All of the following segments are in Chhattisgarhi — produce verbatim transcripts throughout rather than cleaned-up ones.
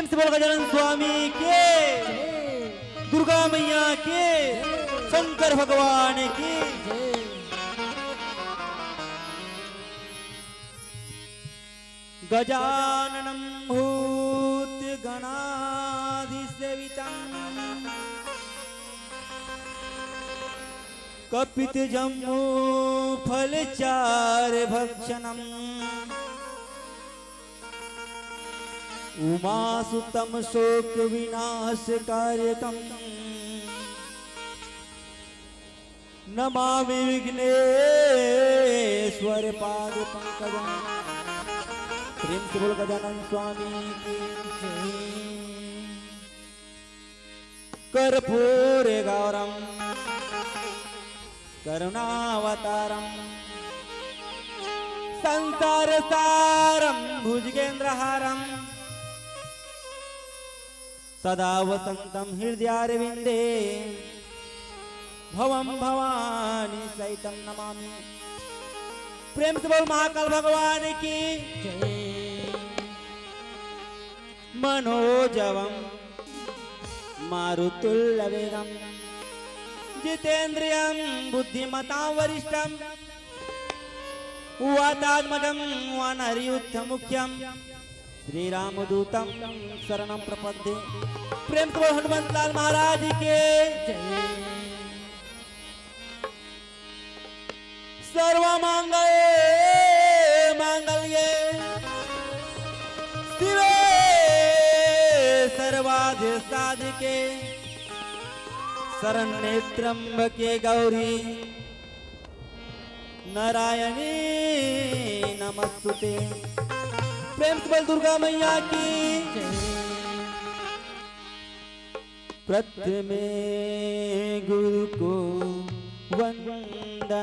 से बोल गजानन स्वामी के, दुर्गा मैया के, शंकर भगवान की। गजाननं भूत गणाधिसेवितं कपित जम्बू फल चार भक्षणम उमासुतम शोक विनाश कार्यकम नमामि विघ्नेश्वर पाद पंकजम। प्रेम से बोल गजानन स्वामी की जय। कर्पूर गौरम करुणावतारम संसार सारम भुजगेंद्रहारम सदा वसंतम हृदयारविंदे भवम भवानी सहितम नमामि। प्रेम से बोल महाकाल भगवान की जय। मनोजवम मारुतुल्य वेगम जितेंद्रियम बुद्धिमता वरिष्ठम वातात्मजम वानरयूथ मुख्यम श्री रामदूतम शरणम प्रपद्ये। प्रेम से बोल हनुमंत लाल महाराज के जय। सर्व मंगल मांगल्ये शिवे सर्वार्थ साधिके शरण्ये त्र्यंबके गौरी नारायणी नमस्तुते। प्रेम से बोल दुर्गा मैया की। प्रथमे गुरु को वंदना,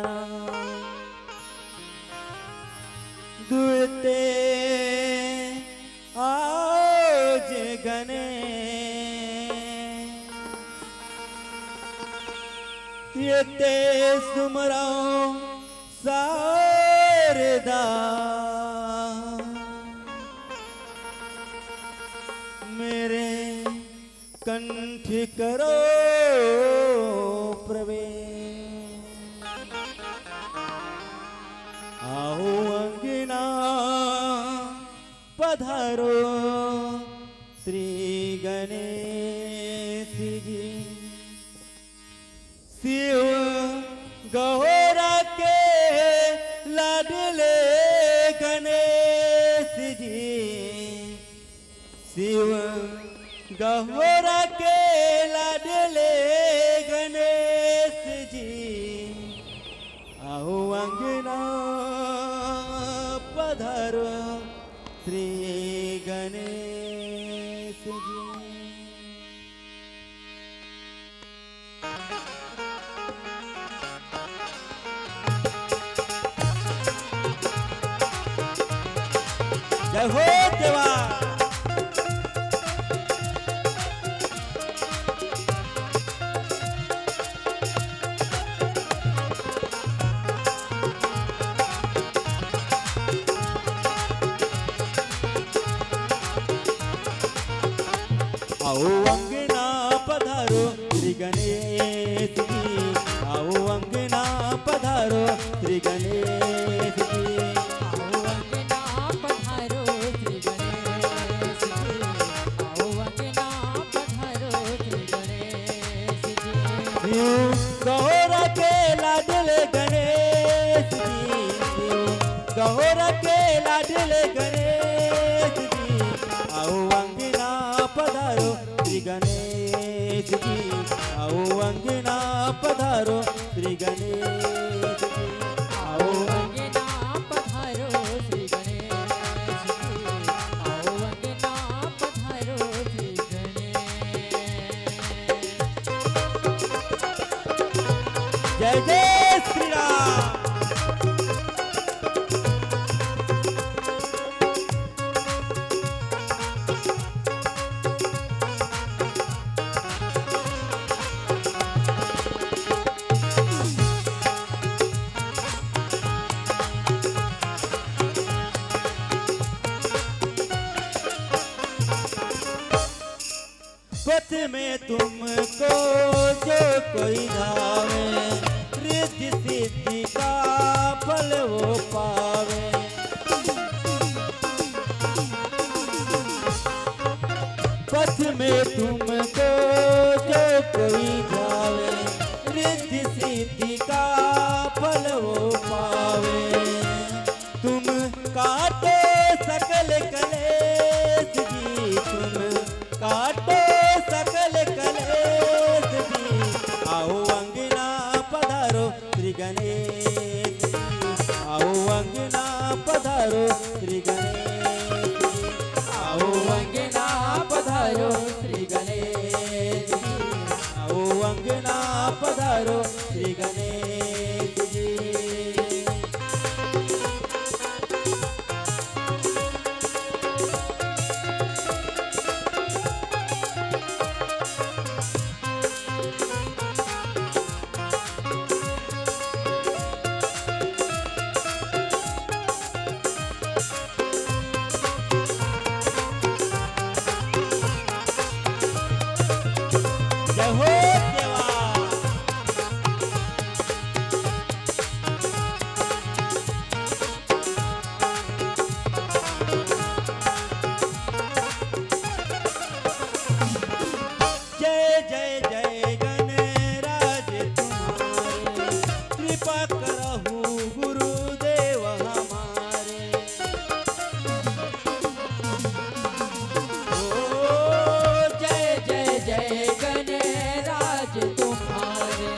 द्वितीय आज गणेश, तृतीय सुमरौ शारदा मेरे कंठ करो प्रवेश। आओ अंगना पधारो श्री गणेश जी। शिव गौरा के लाडले गणेश जी, शिव गौरा के लाडले गणेश जी, आओ अंगना पधारो श्री गणेश जी। जय हो देवा। आओ अंगना पधारो श्री गणेश जी, आओ अंगना पधारो श्री गणेश जी। आओ अंगना पधारो श्री गणेश जी, आओ अंगना पधारो श्री गणेश जी। शिव गौरा के लाडले गणेश जी, शिव गौरा के लाडले गणेश जी, आओ अंगना पधारो श्री गणेश जी, आओ अंगना पधारो श्री गणेश जी, आओ अंगना पधारो श्री गणेश जी, आओ अंगना पधारो श्री गणेश। जय जय श्री राम। पथ में तुमको जो कोई धावे, रिद्धि सिद्धि का फल वो पावे। पथ में तुमको जो कोई जावे, रिद्धि सिद्धि का फल वो पावे। तुम काटो सकल कलेश जी, तुम काटो सकल कलेश जी। आओ अंगना पधारो श्री गणेश जी, आओ अंगना पधारो श्री गणेश जी, आओ अंगना पधारो श्री गणेश जी, आओ अंगना पधारो श्री गणेश जी। जय हो देवा। जय जय जय गणराज तुम्हारे, कृपा करहु गुरुदेव हमारे। ओ जय जय जय गणराज तुम्हारे,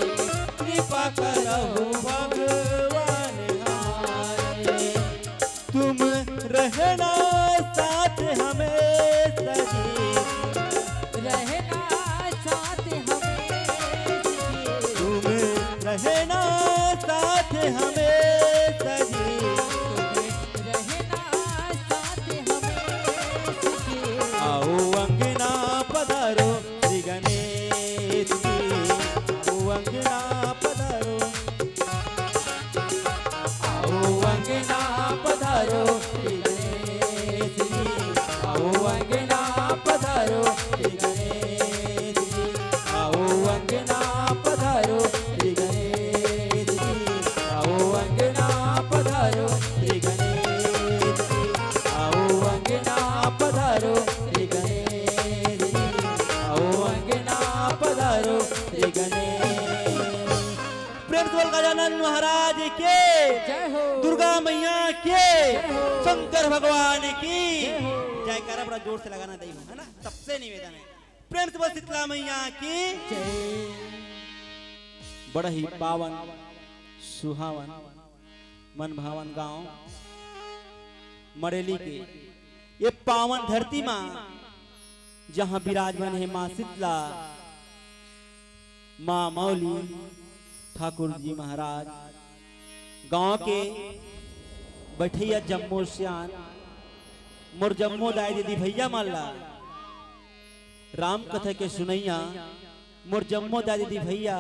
कृपा करहु भगवान हमारे। तुम रहना साथ हमें सजी, रहना साथ हमें सजी। तुम रहना साथ हमें सजी। तुम रहना साथ हमें सजी। आओ अंगना पधारो श्री गणेश जी, आओ अंगना पधारो। आओ अंगना पधारो श्री गणेश जी, आओ अंगना पधारो श्री गणेश जी, आओ अंगना पधारो श्री गणेश जी, आओ अंगना पधारो श्री गणेश जी, आओ अंगना पधारो श्री गणेश जी, आओ अंगना पधारो श्री गणेश। प्रेम से बोल गजानन महाराज के, जय हो। दुर्गा मैया के, जय हो। शंकर भगवान की जय हो। जयकारा बड़ा जोर से लगाना दई हो, है ना, सबसे निवेदन है। प्रेम से बोल शीतला मैया की जय। बड़ा ही पावन, सुहावन, मन भावन गांव मड़ेली के ये पावन धरती मा जहां विराजमान है मां शीतला, मां मौली, ठाकुर जी महाराज, गांव के बैठैया जम्मो सियान, मोर जम्मो दाई दीदी भैया मन ला राम कथा के सुनैया, मोर जम्मो दाई दीदी भैया,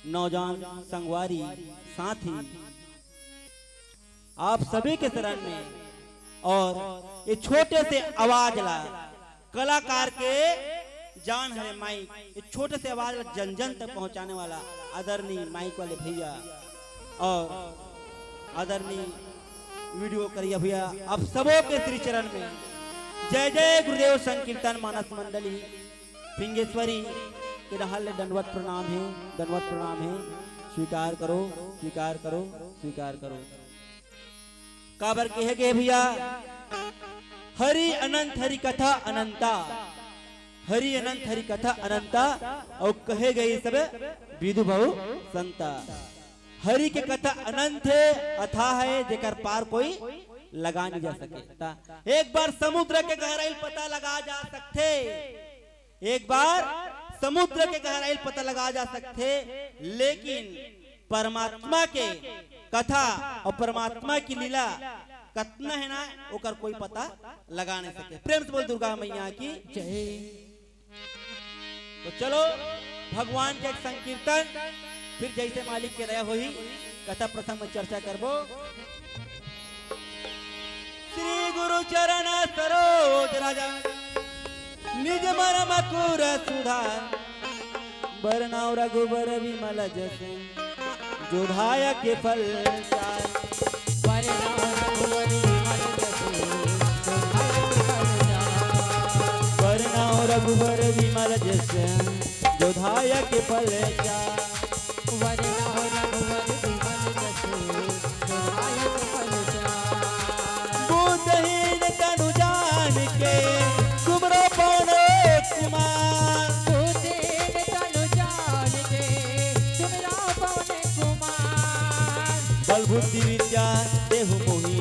नौजवान संगवारी, साथी, आप सभी के शरण में और ये छोटे से आवाज ला, कलाकार के जान हरे माइक, ये छोटे से आवाज ला जन जन तक पहुंचाने वाला आदरणीय माइक वाले भैया और आदरणीय वीडियो करिया भैया, आप सबों के श्री चरण में जय जय गुरुदेव संकीर्तन मानस मंडली फिंगेश्वरी के डहार ले दंडवत प्रणाम है, दंडवत प्रणाम है। स्वीकार करो, स्वीकार करो, स्वीकार करो। काबर कहे गे भैया, हरि अनंत हरि कथा अनंता, हरि अनंत हरि कथा अनंता, और कहे गए सब विधु बहु संता। हरि के कथा अनंत है, अथाह है, जेकर पार कोई लगा नहीं जा सके। ता एक बार समुद्र के गहराई पता लगा जा सकथे, एक बार समुद्र के गहराई पता लगा जा सकथे, लेकिन परमात्मा के कथा और परमात्मा की लीला कतना है ना, ओकर कोई पता लगा नहीं सके। प्रेम से बोल दुर्गा मैया की जय। तो चलो भगवान के एक संकीर्तन, फिर जैसे मालिक के दया होही कथा प्रसंग में चर्चा करबो। श्री गुरु चरण सरोज राजा निज मरम अकुर सुधार, बरनउँ रघुबर विमल जस, जो धाय के फल चार। बरनउँ रघुबर विमल जस, जो धाय के फल चार। बरनउँ रघुबर विमल जस, जो धाय के फल चार। बरनउँ रघुबर विमल जस, जो धाय के फल चार। बुद्धहीन तनु जान के, सुमिरो पवन कुमार। बुद्धहीन तनु जान के, सुमिरो पवन कुमार। बल बुद्धि विद्या देहु मोहि,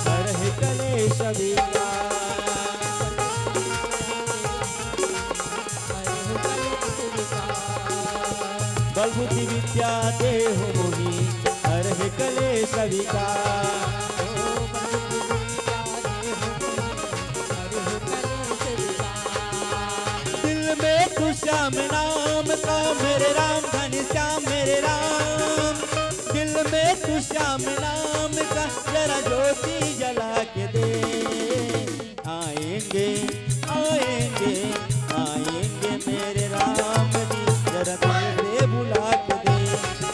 हरहि कलेस विकार। बल बुद्धि विद्या देहु मोहि, हरहि कलेस विकार। दिल में तू श्याम नाम का मेरे राम, घनश्याम मेरे राम। दिल में तू श्याम नाम का, जरा ज्योति जला के दे। आएंगे, आएंगे, आएंगे मेरे राम जी, जरा दिल से बुला के दे।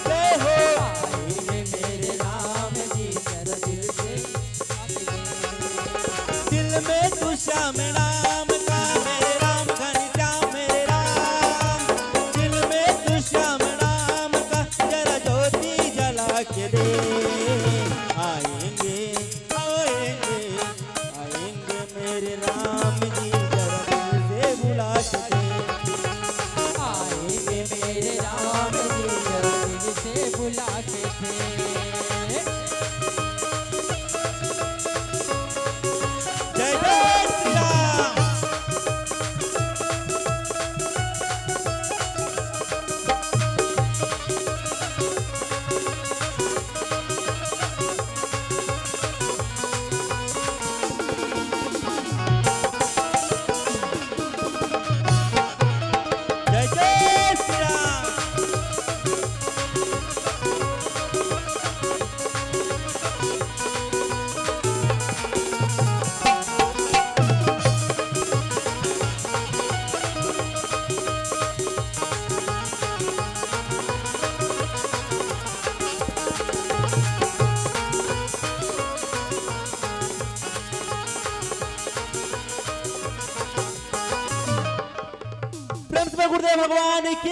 जय हो। आएंगे मेरे राम जी, जरा दिल से। दिल में तू श्याम नाम का मेरे राम, घनश्याम मेरे राम। दिल में तू श्याम नाम का, जरा ज्योति जला के दे। आएंगे, आएंगे, आएंगे मेरे राम जी, जरा दिल से बुला के दे। आएंगे मेरे राम जी, जरा दिल से बुला के दे। जय जय श्री राम। जय जय श्री राम। प्रेम से बोल गुरुदेव भगवान की।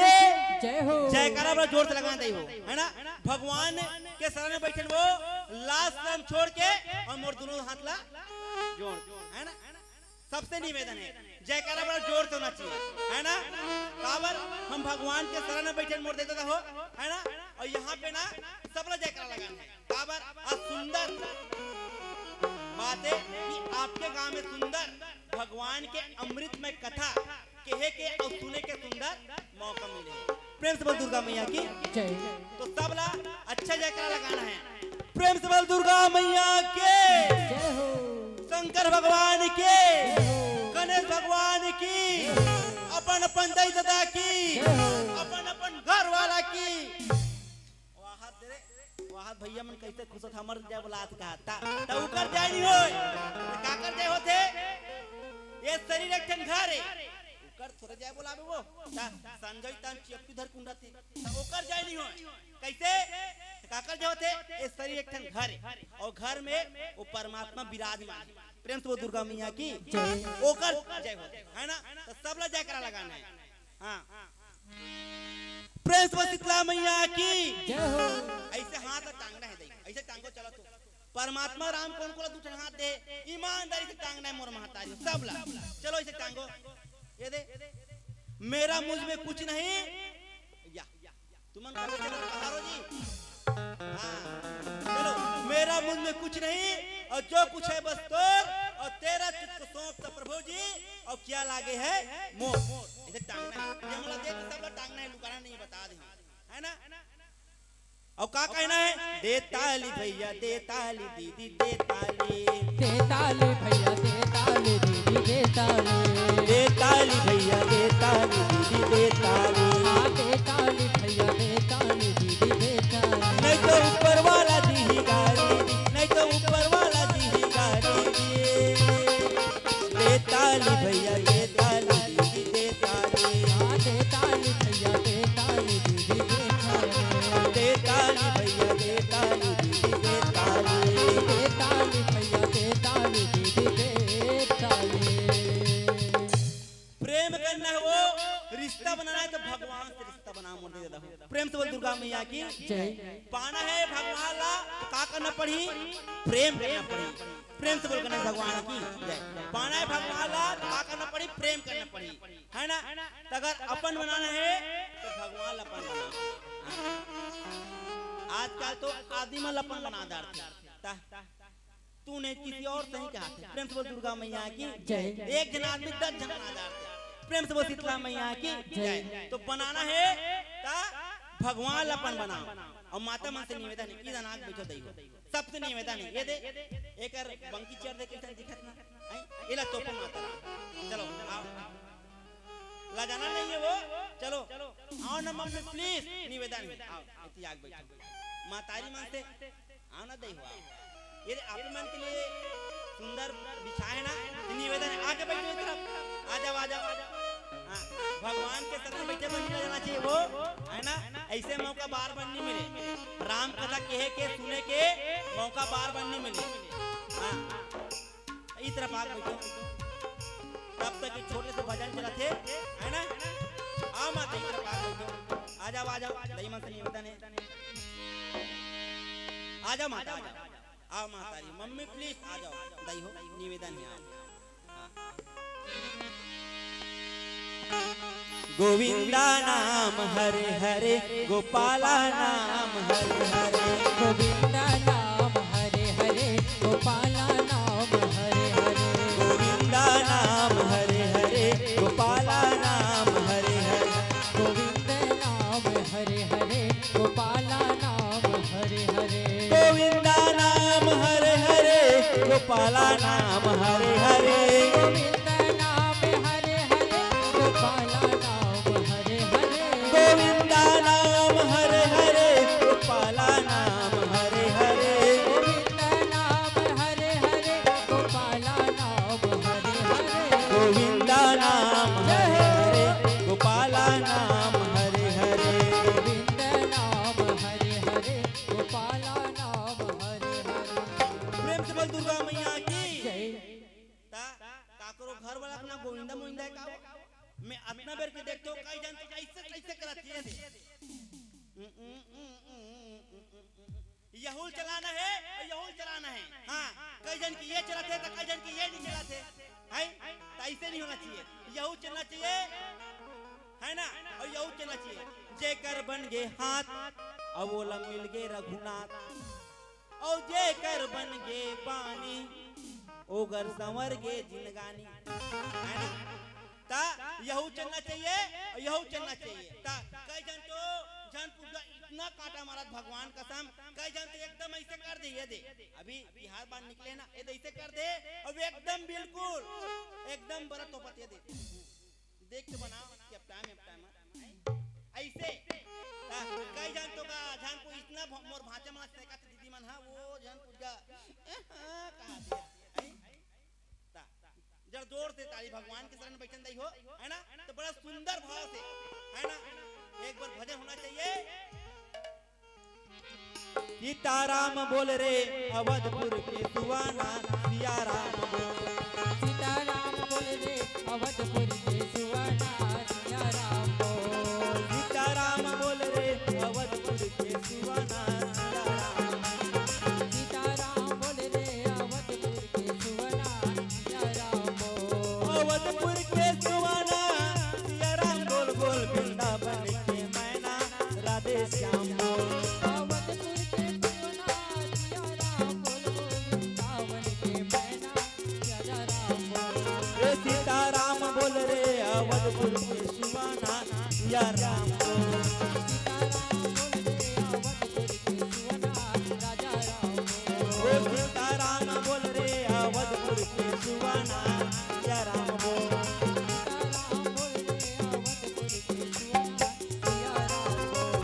जय हो। जयकारा बड़ा जोर से लगाना चाहिए हो, है ना? भगवान के शरण में बैठे वो लाज शरम छोड़ के और मोर दोनों हाथ ला जोड़, है ना? सबसे निवेदन है, जयकारा बड़ा जोर से होना चाहिए, है ना? काबर हम भगवान के शरण में बैठे मोर देते हो, है ना? और यहाँ पे ना सबला जयकारा लगाना है। काबर आज सुंदर बात है कि आपके गांव में सुंदर भगवान के अमृतमय कथा कहे के और सुने के सुंदर मौका मिले। प्रेम से बोल दुर्गा मैया की। जय। तो सबला अच्छा जयकारा लगाना है। प्रेम से बोल दुर्गा मैया की। जय हो। शंकर भगवान की। जय हो। गणेश भगवान की। जय हो। अपन अपन दाई ददा की। जय हो। अपन अपन घर वाला की। वाहत दे रे, वाहत भैया मन कैसे खुश होत, हमर जय बोलात का, ता, ता उकर जय नहीं होय, ता काकर जय होथे? ये शरीर एक ठन घर है, उकर थोड़े जय बोलाबे वो, ता संजय तन चियप्पी धर कुंडा थी, ता उकर जय नहीं होय। कैसे? ता काकर जय होथे? ये शरीर एक ठन घर है, और घर में वो परमात्मा विराजमान है। प्रेम से वो दुर्गा मैया की, जय। ओकर जय होथे, है ना? तो सब ला जयकारा लगाना है। हाँ। प्रेम से शीतला मैया की। जय हो। ऐसे हाथ टांगना है, देख, ऐसे टांगो, चलो तो। परमात्मा राम कौन को दू ठन हाथ दे, ईमानदारी से टांगना है मोर महतारी, सब ला। चलो ऐसे टांगो, ये दे। मेरा मुझ में कुछ नहीं, या। तुमन का चलो पहारो जी। हाँ, चलो, मेरा मुझ में कुछ नहीं और जो कुछ है बस तोर, और तेरा तुझको सौंपता प्रभु जी, और क्या लागे है मोर। इसे टांगना है, ये मोला दे तो सब लोग टांगना है, लुकाना नहीं, बता दे, है ना? और का कहना है? दे ताली भैया, दे ताली दीदी, दे ताली। दे ताली भैया, दे ताली दीदी, दे ताली। दे ताली भैया, दे ताली दीदी, दे ताली। हाँ, दे ताली भैया, दे ताली दीदी, दे ताली। नहीं तो ऊपर वाला दीही गाली, नहीं तो ऊपर वाला दीही गाली। दे ताली भैया, दे ताली। प्रेम से बोल दुर्गा मैया की जय। पाना हे भगवान ला तो का करना पड़ही? प्रेम करना पड़ही। प्रेम से बोल गणेश भगवान की जय। पाना हे भगवान ला तो का करना पड़ही? प्रेम करना पड़ही, है ना? तो अगर अपन बनाना हे तो भगवान ला अपन बनाओ। आजकल तो आदमी मन ला अपन बना डारथे। ता तू नहीं किसी और सही कहा थे। प्रेम से बोल दुर्गा मैया की जय। एक झन आदमी दस झन बना डारथे। प्रेम से बोल शीतला मैया की जय। तो बनाना हे ता भगवान ला अपन बनाओ। अउ माता मन से निवेदन हे, इधर आके बैठो दई हो, सबसे निवेदन हे, ये दे, एकर बंकी चेयर दे, कैसन दिखत ना? हैं? एला तोपो माता ला। चलो, आओ। ला जाना नहीं है वो। चलो, आओ ना मम्मी, please, निवेदन हे, आओ, इति आके बैठो। मातारी मन से, आओ ना दई हो, आओ। ये दे, आप मन के लिए सुंदर बिछा है ना, निवेदन हे, आके बैठो इस तरफ, आ जाओ, आ जाओ। हाँ, भगवान के शरण बैठे मन नहीं जाना चाहिए वो, है ना? ऐसे मौका बार बार नहीं मिले। राम कथा कहे के, सुने के मौका बार बार नहीं मिले। हाँ, इस तरफ आके बैठो। तब तक ये छोटे से भजन चलत हे, है ना? आओ माता, इस तरफ आके बैठो। आ जाओ, आ जाओ, दई मन से निवेदन हे। आ जाओ माता, आ जाओ। आओ माता री, मम्मी please आ जाओ, दई हो, निवेदन हे, आओ। हाँ। गोविंदा नाम हरे हरे, गोपाला नाम हरे हरे। गोविंदा नाम हरे हरे, गोपाला नाम हरे हरे। गोविंदा नाम हरे हरे, गोपाला नाम हरे हरे। गोविंद नाम हरे हरे, गोपाला नाम हरे हरे। गोविंदा नाम हरे हरे, गोपाला नाम हरे हरे। गोविंद नाम हरे हरे, गोपाला नाम हरे हरे। गोविंदा नाम हरे हरे, गोपाला नाम हरे हरे। गोविंद नाम हरे हरे, गोपाला नाम हरे हरे। गोविंदा नाम हरे हरे, गोपाला नाम हरे हरे। गोविंद नाम हरे हरे, गोपाला नाम हरे हरे। प्रेम से बोल दुर्गा मैया की जय। ता काकरो घर वाला अपना गोविंदा मोविंदा हे का? मैं अतना बेर के देखथों, कई झन तो ऐसे, ऐसे करत हे दे। यहू ल चलाना हे अउ यहू ल चलाना हे। हाँ, कई झन के ये चलत हे, त कई झन के ये नहीं चलत हे। हैं? त ऐसे नहीं होना चाहिए। यहू चलना चाहिए, है ना? अउ यहू चलना चाहिए। जेकर बन गे हाथ, अउ ओला मिल गे रघुनाथ। अउ जेकर बन गे बानी, ओकर संवर गे जिनगानी। है ना? ता यहू चलना चाहिए अउ यहू चलना चाहिए। ता कई झन तो झन पूजा इतना काटा मारत भगवान कसम, कई झन तो एकदम ऐसे कर दे, ये दे। अभी बिहार बार निकले ना, ये दे ऐसे कर दे, अब एकदम बिल्कुल, एकदम बड़ा तोपत ये दे। देख के बनाओ, कि अब टाइम, अब टाइम, ऐसे। ता कई झन तो का, झन को इतना भ-, मोर भांचा मन से कहत दीदी मन, हाँ, वो झन पूजा, हाँ, कहा दिया, हैं? ता, जरा जोर से ताली भगवान के शरण बैठन दई हो, है ना? तो बड़ा सुंदर भाव से, है ना? एक बार भजन होना चाहिए। सीताराम बोल रे अवधपुर के सुवाना, सिया राम बोल। सीताराम बोल रे अवधपुर के सुवाना, सिया राम बोल। सीताराम बोल रे अवधपुर के सुवाना, सिया राम। सीताराम बोल रे अवधपुर के सुवाना, सिया राम बोल। अवधपुर के सुवाना, सिया राम बोल बोल। वृंदावन के मैना, राधे श्याम बोल। अवधपुर के सुवाना, सिया राम बोल बोल। वृंदावन के मैना, सिया राम बोल। रे सीताराम बोल रे अवधपुर के सुवाना, सिया राम